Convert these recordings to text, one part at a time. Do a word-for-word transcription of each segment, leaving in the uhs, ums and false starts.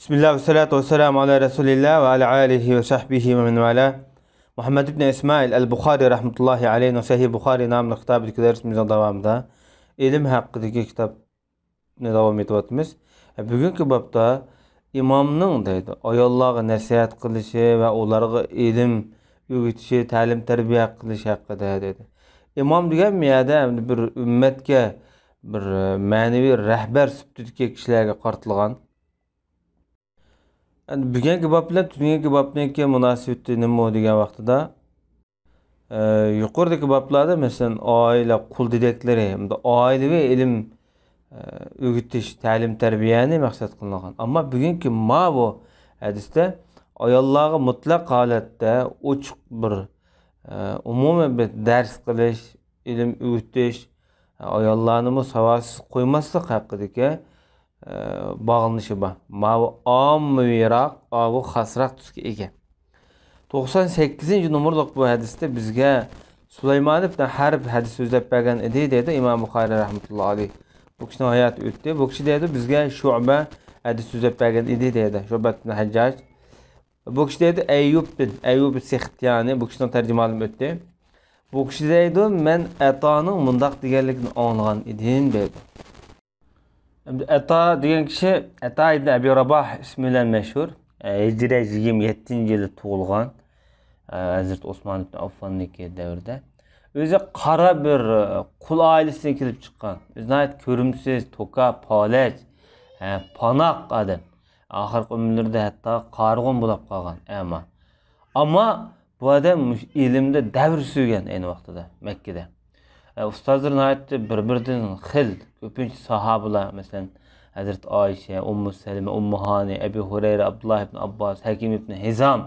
بىسمىللا ۋەسسالاتۇ ۋەسسالامۇ ئالا رەسۇلىللا ۋە ئالا ئالىھى ۋە سەھبىھى ۋە مەن ۋالا. مۇھەممەد ئىبن ئىسمائىل ئەل بۇخارى رەھمەتۇللاھى ئەلەيھىنىڭ سەھىھ بۇخارى ناملىق كىتابىدىكى دەرسىمىزنىڭ داۋامىدا ئىلىم ھەققىدىكى كىتابنى داۋام ئېتىۋاتىمىز. بۈگۈنكى بابتا ئىمامنىڭ دەيدۇ، ئاياللارغا نەسىھەت قىلىشى ۋە ئۇلارغا ئىلىم ئۆگىتىشى، تەلىم تەربىيە قىلىش ھەققىدە دەيدۇ. ئىمام دېگەن بۇ يەردە بىر ئۈممەتكە بىر مەنىۋى رەھبەر سۈپىتىدىكى كىشىلەرگە قارىتىلغان. ئەمدى بۈگۈنكى باب بىلەن تۈنۈگۈنكى بابنىڭكى مۇناسىۋىتى نېمە دېگەن ۋاقتىدا، ئە، يۇقىرىدىكى بابلاردا، مەسىلەن، ئائىلە قۇل دېدەكلىرى، ئائىلىۋى ئىلىم، ئە، ئۆگىتىش، تەلىم تەربىيەنى مەقسەت قىلىنغان. ئەمما بۈگۈنكى ماۋۇ ھەدىستە ئاياللارغا مۇتلەق ھالەتتە ئوچۇق بىر، ئە، ئومۇمىي بىر دەرس قىلىش، ئىلىم ئۆگىتىش، ئاياللارنىمۇ ساۋاتسىز قويماسلىق ھەققىدىكى ئە، باغلىنىشى بار. ماۋۇ ئاممىۋىراق، ئاۋۇ خاسراق تۈسكە ئىگە. توقسان سەككىزىنچى نومۇرلۇق بۇ ھەدىستە بىزگە سۇلايمان ئىبن ھەرب ھەدىس سۆزلەپ بەرگەن ئىدى، دەيدۇ ئىمام بۇخارىي رەھمەتۇللا ئەلەيھ. بۇ كىشىنىڭ ھاياتى ئۆتتى. بۇ كىشى دەيدۇ، بىزگە شۇبە ھەدىس سۆزلەپ بەرگەن ئىدى، دەيدۇ. شۇبە ئىبن ھەججاج. بۇ كىشى دەيدۇ، ئەييۇب بىن، ئەييۇب سىختىيانى، بۇ كىشىنىڭ تەرجىمىھالىمۇ ئۆتتى. بۇ كىشى دەيدۇ، مەن ئەتانىڭ مۇنداق دېگەنلىكىنى ئاڭلىغان ئىدىم، دەيدۇ. ئەمدى ئەتا دېگەن كىشى، ئەتا ئىبن ئەبى راباھ ئىسمى بىلەن مەشھۇر. ئە، ھىجرىي يىگىرمە يەتتىنچى يىلى تۇغۇلغان. ئە، ھەزرىتى ئوسمان ئىبن ئاففاننىڭكى دەۋرىدە. ئۆزى قارا بىر، ئە، قۇل ئائىلىسىدىن كېلىپ چىققان. ئۆزى ناھايىتى كۆرۈمسىز، توكا، پالەچ، ئە، پاناق ئادەم. ئاخىرقى ئۆمۈرلىرىدە ھەتتا قارىغۇم بولاپ قالغان، ئەما. ئەمما بۇ ئادەم مۇشۇ ئىلىمدە دەۋر سۈرگەن ئەينى ۋاقتىدا مەككىدە. ئە، ئۇستازلىرى ناھايىتى بىر-بىرىدىن خىل، كۆپىنچە ساھابىلار، مەسىلەن، ھەزرىتى ئائىشە، ئۇممۇ سەلىمە، ئۇممۇ ھانى، ئەبى ھۇرەيرە، ئابدۇللا ئىبن ئابباس، ھەكىم ئىبن ھىزام،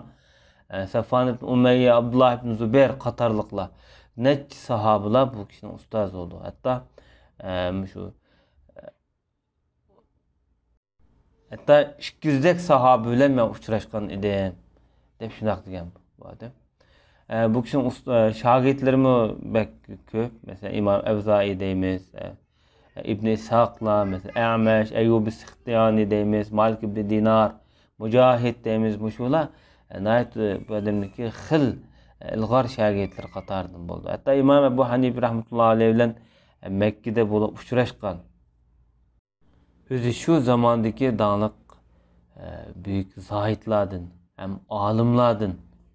ئە، سەفۋان ئىبن ئۇمەييە، ئابدۇللا ئىبن زۇبەير قاتارلىقلار، نەچچە ساھابىلار بۇ كىشىنىڭ ئۇستازى بولدى. ھەتتا، ئە، مۇشۇ، ئە، ھەتتا ئىككى يۈزدەك ساھابە بىلەن مەن ئۇچراشقان ئىدىم، دەپ شۇنداق دېگەن بۇ ئادەم. ئە، بۇ كىشىنىڭ ئۇست-، ئە، شاگىرتلىرىمۇ بەك كۆپ. مەسىلەن، ئىمام ئەۋزائىي دەيمىز، ئە، ئىبن ئىسھاقلار، مەسىلەن، ئەمەش، ئەييۇبى سىختىيانى دەيمىز، مالىك ئىبن دىنار، مۇجاھىد دەيمىز، مۇشۇلار، ئە، ناھايىتى بۇ ئادەمنىڭكى خىل، ئە، ئىلغار شاگىرتلىرى قاتارىدىن بولدى. ھەتتا ئىمام ئەبۇ ھەنىپە رەھمەتۇللا ئەلەيھ بىلەن، ئە، مەككىدە بولۇپ ئۇچراشقان. ئۆزى شۇ زاماندىكى داڭلىق، ئە، بۈيۈك زاھىدلاردىن ھەم ئالىملاردىن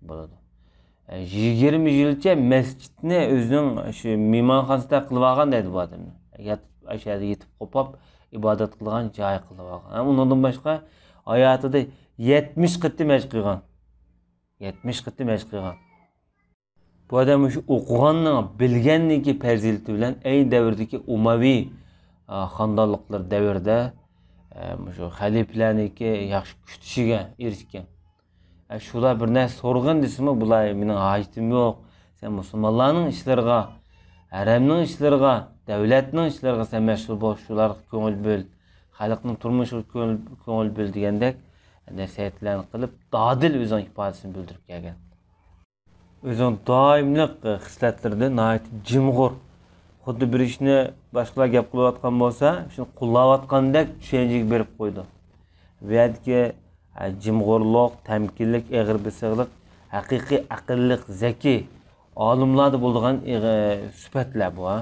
بولىدۇ. ئە، يىگىرمە يىلچە مەسچىتنى ئۆزىنىڭ شۇ مېھمانخانىسىدەك قىلىۋالغان دەيدۇ بۇ ئادەمنى. ياتىپ، ئاشۇ يەردە يېتىپ قوپاپ ئىبادەت قىلىدىغان جاي قىلىۋالغان. ھەم ئۇنىڭدىن باشقا ھاياتىدا يەتمىش قېتىم ھەج قىلغان. يەتمىش قېتىم ھەج قىلغان. بۇ ئادەم مۇشۇ ئوقۇغاننىڭ، بىلگەننىڭكى پەزىلىتى بىلەن ئەينى دەۋردىكى ئۇمەۋى، ئا، خاندانلىقلىرى دەۋرىدە، ئە، مۇشۇ خەلىپىلەرنىڭكى ياخشى كۈتۈشىگە ئېرىشكەن. ئە، شۇلار بىر نەرسە سورىغىن دېسىمۇ، بۇلار مېنىڭ ھاجىتىم يوق. سەن مۇسۇلمانلارنىڭ ئىشلىرىغا، ھەرەمنىڭ ئىشلىرىغا، دەۋلەتنىڭ ئىشلىرىغا سەن مەشغۇل بول، شۇلارغا كۆڭۈل بۆل، خەلقنىڭ تۇرمۇشىغا كۆڭۈل، كۆڭۈل بۆل دېگەندەك نەسىھەتلەرنى قىلىپ، دادىل ئۆزىنىڭ ئىپادىسىنى بىلدۈرۈپ كەلگەن. ئۆزىنىڭ دائىملىق خىسلەتلىرىدە ناھايىتى جىمغۇر. خۇددى بىر ئىشنى باشقىلار گەپ قىلىۋاتقان بولسا، شۇنى قوللاۋاتقاندەك چۈشەنچىگە بېرىپ قويىدۇ. بۇ يەردىكى، ھە، جىمغۇرلۇق، تەمكىنلىك، ئېغىر بېسىقلىق، ھەقىقىي ئەقىللىق، زەكىي، ئالىملاردا بولىدىغان ئېغ-، سۈپەتلەر بۇ، ھە.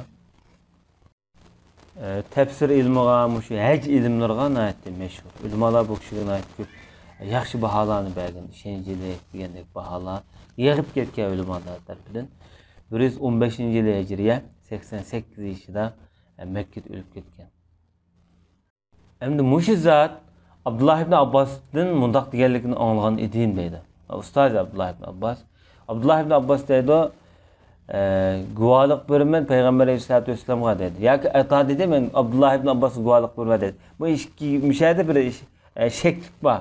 ئە، تەپسىر ئىلمىغا، مۇشۇ ھەج ئىلىملىرىغا ناھايىتى مەشھۇر. ئۆلىمالار بۇ كىشىگە ناھايىتى كۆپ ياخشى باھالارنى بەرگەن، ئىشەنچلىك دېگەندەك باھالار يېغىپ كەتكەن ئۆلىمالار تەرىپىدىن. بىر يۈز ئون بەشىنچى يىلى ھىجرىيە، سەكسەن سەككىز يېشىدا، ئە، مەككىدە ئۆلۈپ كەتكەن. ئەمدى مۇشۇ زات ئابدۇللا ئىبن ئابباستىن مۇنداق دېگەنلىكىنى ئاڭلىغان ئىدىم دەيدۇ. ئۇستازى ئابدۇللا ئىبن ئابباس. ئابدۇللا ئىبن ئابباس دەيدۇ، ئە، گۇۋاھلىق بېرىمەن پەيغەمبەر ئەلەيھىسسالاتۇ ۋەسسالامغا دەيدۇ. ياكى ئاتا دېدى، مەن ئابدۇللا ئىبن ئابباسقا گۇۋاھلىق بېرىمەن دەيدۇ. بۇ ئىككى مۇشۇ يەردە بىر ئىش، ئە، شەكلىك بار.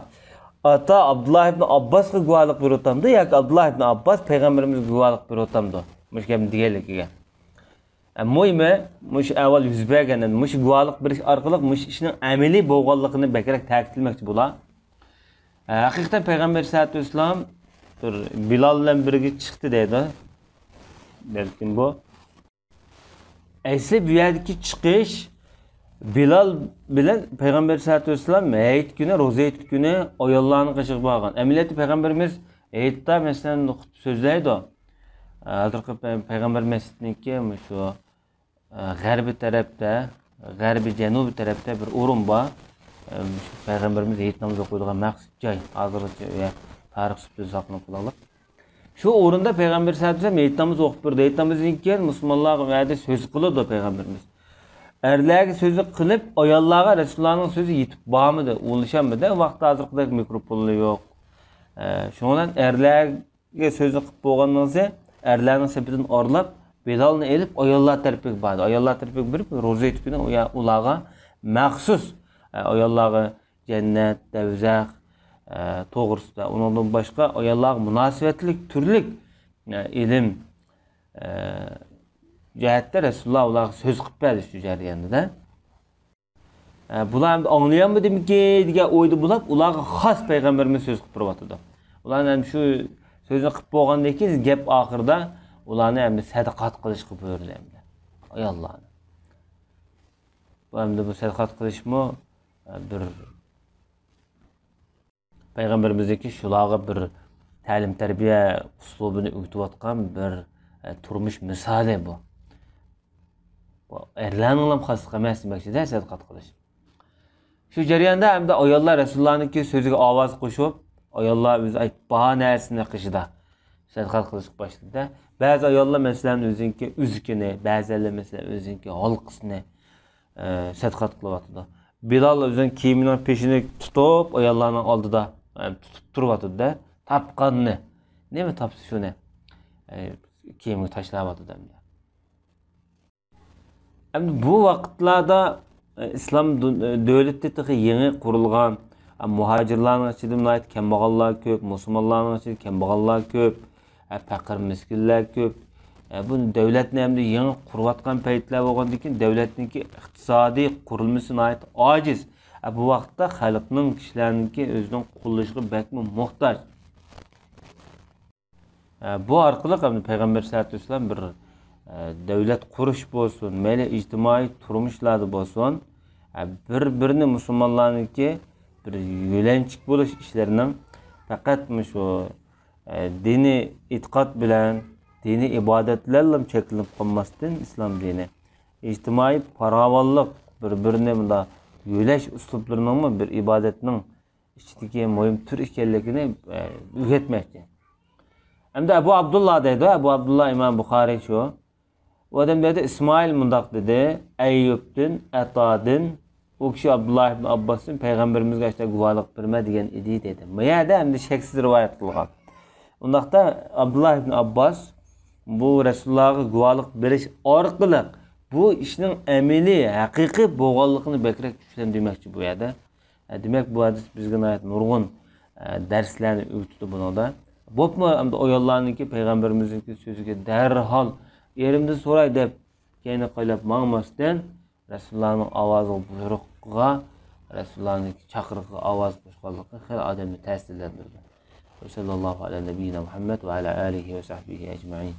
ئاتا ئابدۇللا ئىبن ئابباسقا گۇۋاھلىق بېرىۋاتامدۇ ياكى ئابدۇللا ئىبن ئابباس پەيغەمبىرىمىزگە گۇۋاھلىق بېرىۋاتامدۇ؟ مۇشۇ گەپنى دېگەنلىكىگە. ئە، مۇھىمى، مۇشۇ ئەھۋال يۈز بەرگەندىن، مۇشۇ گۇۋاھلىق بېرىش ئارقىلىق مۇشۇ ئىشنىڭ ئەمەلىي بولغانلىقىنى بەكرەك تەكىتلىمەكچى بۇلار. ئە، ھەقىقەتەن پەيغەمبەر ئەلەيھىسسالاتۇ ۋەسسالام بىر بىلال بىلەن بىرگە چىقتى دەيدۇ. بەلكىم بۇ. ئەسلى بۇ يەردىكى چىقىش، بىلال بىلەن پەيغەمبەر سەللەللاھۇ ئەلەيھى ۋەسەللەم ھېيت كۈنى، روزا ھېيت كۈنى ئاياللارنىڭ قېشىغا بارغان. ئەمەلىيەتتە پەيغەمبىرىمىز ھېيتتا، مەسىلەن، خۇتبە سۆزلەيدۇ. ھازىرقى پەي-، پەيغەمبەر مەسچىتىنىڭكى مۇشۇ، ئە، غەربىي تەرەپتە، غەربىي جەنۇبىي تەرەپتە بىر ئورۇن بار. ئە، مۇشۇ پەيغەمبەرىمىز ھېيت نامىزى ئوقۇيدىغان مەخسۇس جاي. ھازىرغىچە ئۇ يەر تارىخ سۈپىتىدە ساقلىنىپ قالغانلىق. شۇ ئورۇندا پەيغەمبەر سەللەللاھۇ ئەلەيھى ۋەسەللەم ھېيت نامىزى ئوقۇپ بېرىدۇ. ھېيت نامىزىدىن كېيىن مۇسۇلمانلارغا ئۇ يەردە سۆز قىلىدۇ پەيغەمبىرىمىز. ئەرلەرگە سۆزى قىلىپ، ئاياللارغا رەسۇلۇللانىڭ سۆزى يېتىپ بارمىدى، ئۇلىشالمىدى. ئۇ ۋاقىتتا ھازىرقىدەك مىكروفونلار يوق. ئە، شۇنىڭ بىلەن ئەرلەرگە سۆزنى قىلىپ بولغاندىن كېيىن، ئەرلەرنىڭ سېپىدىن ئارىلاپ، بىلالنى ئېلىپ، ئاياللار تەرىپىگە باردى. ئاياللار تەرىپىگە بېرىپ، روزا ھېيت كۈنى ئۇ يا-، ئۇلارغا مەخسۇس، ئە، ئاياللارغا جەننەت، دەۋزەخ، ئە، توغرىسىدا، ئۇنىڭدىن باشقا ئاياللارغا مۇناسىۋەتلىك تۈرلۈك، ئە، ئىلىم، ئە، جەھەتتە رەسۇلۇللا ئۇلارغا سۆز قىلىپ بەردى شۇ جەرياندا. ئە، بۇلار ئەمدى ئاڭلىيالمىدىمىكىن دېگەن ئويدا بولۇپ، ئۇلارغا خاس پەيغەمبىرىمىز سۆز قىلىپ بېرىۋاتىدۇ. ئۇلارنى ئەمدى شۇ سۆزنى قىلىپ بولغاندىن كېيىن، گەپ ئاخىرىدا ئۇلارنى ئەمدى سەدىقات قىلىشقا بۇيرۇدى ئەمدى. ئاياللارنى. بۇ ئەمدى بۇ سەدىقات قىلىشمۇ، ئە، بىر پەيغەمبىرىمىزنىڭكى شۇلارغا بىر تەلىم-تەربىيە ئۇسلۇبىنى ئۆگىتىۋاتقان بىر، ئە، تۇرمۇش مىسالى بۇ. بۇ ئەرلەرنىڭلا خاسلىقى ئەمەس دېمەكچىدە، سەدىقات قىلىش. شۇ جەرياندا ئەمدى ئاياللار رەسۇلۇللانىڭكى سۆزىگە ئاۋاز قوشۇپ، ئاياللار ئۆزى ئايتىپ بارغان نەرسىنى قىلىشىدا سەدىقات قىلىشقا باشلىدى. بەزى ئاياللار، مەسىلەن، ئۆزىنىڭكى ئۈزۈكىنى، بەزىلەر، مەسىلەن، ئۆزىنىڭكى ھالقىسىنى، ئە، سەدىقات قىلىۋاتىدۇ. بىلال ئۆزىنىڭ كىيىمىنىڭ پېشىنى تۇتۇپ، ئاياللارنىڭ ئالدىدا، ئە، تۇتۇپ تۇرۇۋاتىدۇ-دە، تاپقاننى، نېمە تاپسا شۇنى، ئە، كىيىمگە تاشلاۋاتىدۇ ئەمدى. ئەمدى بۇ ۋاقىتلاردا، ئە، ئىسلام دۇ-، دۆلىتى تېخى يېڭى قۇرۇلغان، ئە، مۇھاجىرلارنىڭ ئىچىدە ناھايىتى كەمبەغەللەر كۆپ، مۇسۇلمانلارنىڭ ئىچىدە كەمبەغەللەر كۆپ، ئە، پەقىر مىسكىنلەر كۆپ. ئە، بۇ دۆلەتنى ئەمدى يېڭى قۇرۇۋاتقان پەيتلەر بولغاندىكىن، دۆلەتنىڭكى ئىقتىسادىي قۇرۇلمىسى ناھايىتى ئاجىز. ئە، بۇ ۋاقىتتا خەلقنىڭ، كىشىلەرنىڭكى ئۆزىنىڭ قوللىشىغا بەكمۇ موھتاج. ئە، بۇ ئارقىلىق ئەمدى پەيغەمبەر سەللەللاھۇ ئەلەيھى ۋەسەللەم بىر، ئە، دۆلەت قۇرۇش بولسۇن، مەيلى ئىجتىمائىي تۇرمۇشلاردا بولسۇن، ئە، بىر-بىرىنى مۇسۇلمانلارنىڭكى بىر يۆلەنچۈك بولۇش ئىشلىرىنىڭ پەقەت مۇشۇ، ئە، دىنىي ئېتىقاد بىلەن، دىنىي ئىبادەت بىلەنلا چەكلىنىپ قالماستىن، ئىسلام دىنى ئىجتىمائىي پاراۋانلىق، بىر-بىرىنى مۇنداق يۆلەش ئۇسلۇبلىرىنىڭمۇ بىر ئىبادەتنىڭ ئىچىدىكى مۇھىم تۈر ئىكەنلىكىنى، ئە، ئۆگەتمەكچى. ئەمدى ئەبۇ ئابدۇللا دەيدۇ، ئەبۇ ئابدۇللا ئىمام بۇخارىي شۇ. ئۇ ئادەم دەيدۇ، ئىسمائىل مۇنداق دېدى، ئەييۇبتىن، ئەتادىن، ئۇ كىشى ئابدۇللا ئىبن ئابباستىن پەيغەمبىرىمىزگە ئاشۇنداق گۇۋاھلىق بېرىمەن دېگەن ئىدى دېدى. ما يەردە ئەمدى شەكسىز رىۋايەت قىلغان. ئۇنداقتا ئابدۇللا ئىبن ئابباس بۇ رەسۇلۇللاغا گۇۋاھلىق بېرىش ئارقىلىق بۇ ئىشنىڭ ئەمەلىي، ھەقىقىي بولغانلىقىنى بەكرەك كۈچلەندۈرمەكچى بۇ يەردە. ئە، دېمەك، بۇ ھەدىس بىزگە ناھايىتى نۇرغۇن، ئە، دەرسلەرنى ئۆگىتىدۇ بۇنىڭدا. بولۇپمۇ ئەمدى ئاياللارنىڭكى پەيغەمبىرىمىزنىڭكى سۆزىگە دەرھال ئېرىمدىن سوراي دەپ كەينىگە قايلاپ ماڭماستىن، رەسۇلۇللانىڭ ئاۋازىغا، بۇيرۇقىغا، رەسۇلۇللانىڭكى چاقىرىقىغا ئاۋاز قوشقانلىقى خېلى ئادەمنى تەسىرلەندۈرىدۇ. ۋە سەللەللاھۇ ئەلا نەبىييىنا مۇھەممەد ۋە ئەلا ئالىھى ۋە سەھبىھى ئەجمەئىن.